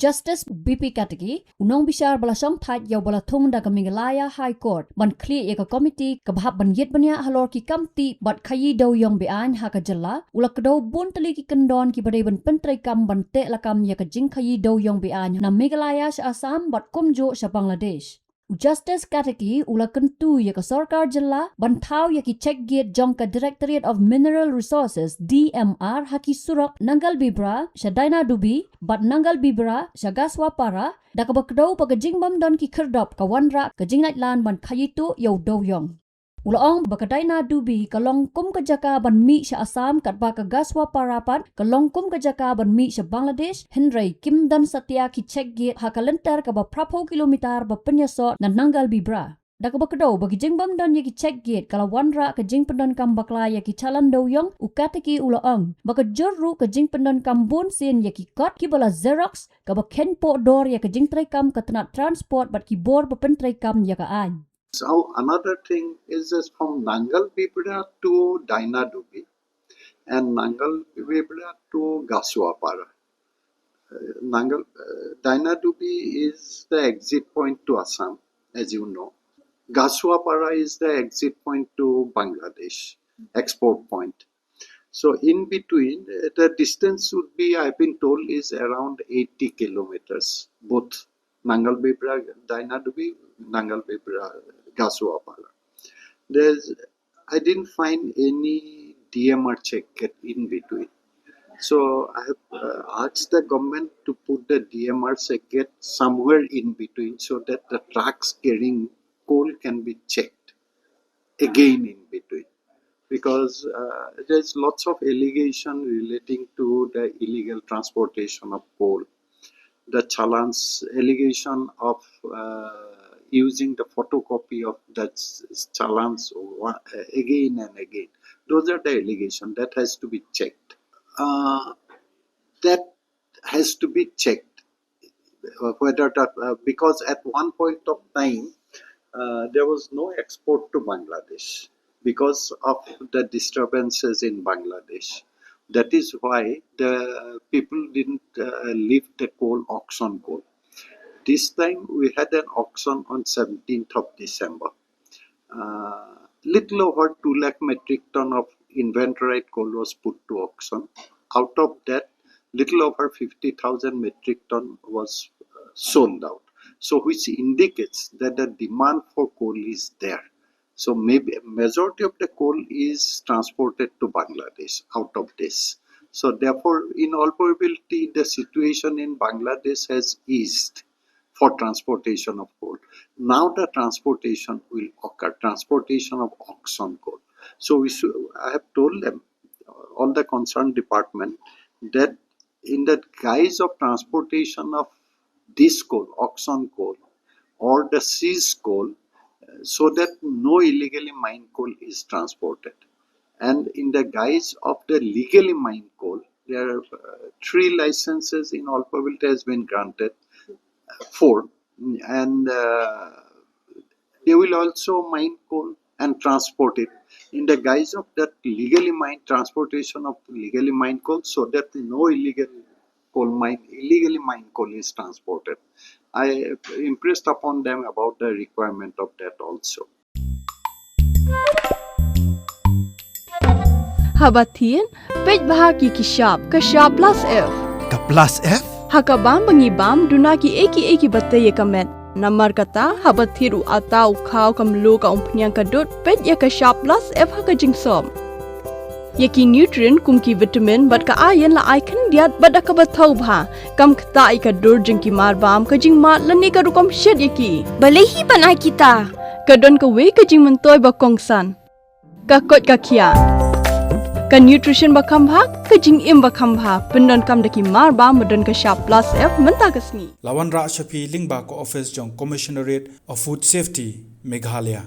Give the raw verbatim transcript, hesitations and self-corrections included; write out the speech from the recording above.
Justice B P Katiki, u nongbishar ba la shongthait ïa uba la thung da ka Meghalaya High Court ban khlieh ïa ka komiti kaba hap ban ïit bniah halor ki kam tih bad khaïi dewïong be-aiñ ha ka jylla, u la kdew bun tylli ki kyndon kiba dei ban pyntreikam ban teh lakam ïa ka jingkhaïi dewïong be-aiñ na Meghalaya sha Assam bad kumjuh sha Bangladesh. U Justice Katiki u la kyntu ïa ka sorkar jylla ban thaw ïa ki check gate jong ka Directorate of Mineral Resources, D M R, ha ki surok Nangal Bibra sha Dainadubi bad Nangal Bibra sha Gaswapara, da kaba kdew ba ka jingbym don ki khyrdop ka wanrah ka jinglaitlan ban khaïi tuh ïa u dewïong. U la ong ba ka Dainadubi ka long kum ka jaka ban mih sha Assam, katba ka Gaswapara pat ka long kum ka jaka ban mih sha Bangladesh, hynrei kim don satia ki check gate ha ka lynter kaba phraphew kilometer ba pynïasoh na Nangal Bibra. Da kaba kdew ba ki jingbym don ïa ki check gate ka la wanrah ka jingpyndonkam bakla ïa ki challan dewïong, u Katiki u la ong ba ka jur ruh ka jingpyndonkam bun sien ïa ki kot kiba la xerox, kaba kheiñ poh dor ïa ka jingtreikam ka tnat transport bad ki bor ba pyntreikam ïa ka aiñ. So another thing is this from Nangal Bibra to Dainadubi and Nangal Bibra to Gaswapara. Uh, Nangal, uh, Dainadubi is the exit point to Assam, as you know. Gaswapara is the exit point to Bangladesh, export point. So in between, uh, the distance would be, I've been told, is around eighty kilometers, both Nangal Bibra, Dainadubi, Nangal Bibra, Gaswapara. There's, I didn't find any D M R check gate in between. So I have uh, asked the government to put the D M R check gate somewhere in between so that the trucks carrying coal can be checked again in between, because uh, there's lots of allegation relating to the illegal transportation of coal, the challans, allegation of uh, using the photocopy of the ch- challans wa- again and again. Those are the allegation that has to be checked. Uh, that has to be checked, uh, whether that uh, because at one point of time uh, there was no export to Bangladesh because of the disturbances in Bangladesh. That is why the people didn't uh, leave the coal, auction coal. This time we had an auction on seventeenth of December. Uh, little over two lakh metric ton of inventoried coal was put to auction. Out of that, little over fifty thousand metric ton was uh, sold out. So, which indicates that the demand for coal is there. So, maybe majority of the coal is transported to Bangladesh out of this. So, therefore, in all probability, the situation in Bangladesh has eased for transportation of coal. Now the transportation will occur, transportation of auction coal. So we should, I have told them, uh, all the concerned department, that in the guise of transportation of this coal, auction coal, or the seized coal, uh, so that no illegally mined coal is transported. And in the guise of the legally mined coal, there are uh, three licenses in all probability has been granted, four, and uh, they will also mine coal and transport it in the guise of that legally mined transportation of legally mined coal, so that no illegal coal mine, illegally mined coal is transported. I impressed upon them about the requirement of that also. Haba thied, peit bha ki ki shap, ka shap plus F. Ka plus F? Ha ka bam ba ngi bam duna ki ei ki ei ki ba tei ïa ka met. Namar kata, haba thied u ata, u khaw, ka mluh, ka umphniang, ka dud, peit ïa ka shap plus F ha ka jingsop. Ïa ki nutrient kum ki vitamin bad ka iron la ai khyndiat bad da kaba thaw bha. Kam ktah ïa ka dur jong ki mar bam, ka jingmad lane ka rukom shet ïa ki. Balei hi ban ai kita? Ka don kawei ka jingmyntoi ba kongsan. Ka koit ka khiah. Ka nutrition ba kham bha, ka jingim ba kham bha. Pyndonkam da ki mar bam ba don ka shap plus F mynta ka sngi. La wanrah sha phi lyngba ka office jong Commissionerate of Food Safety, Meghalaya.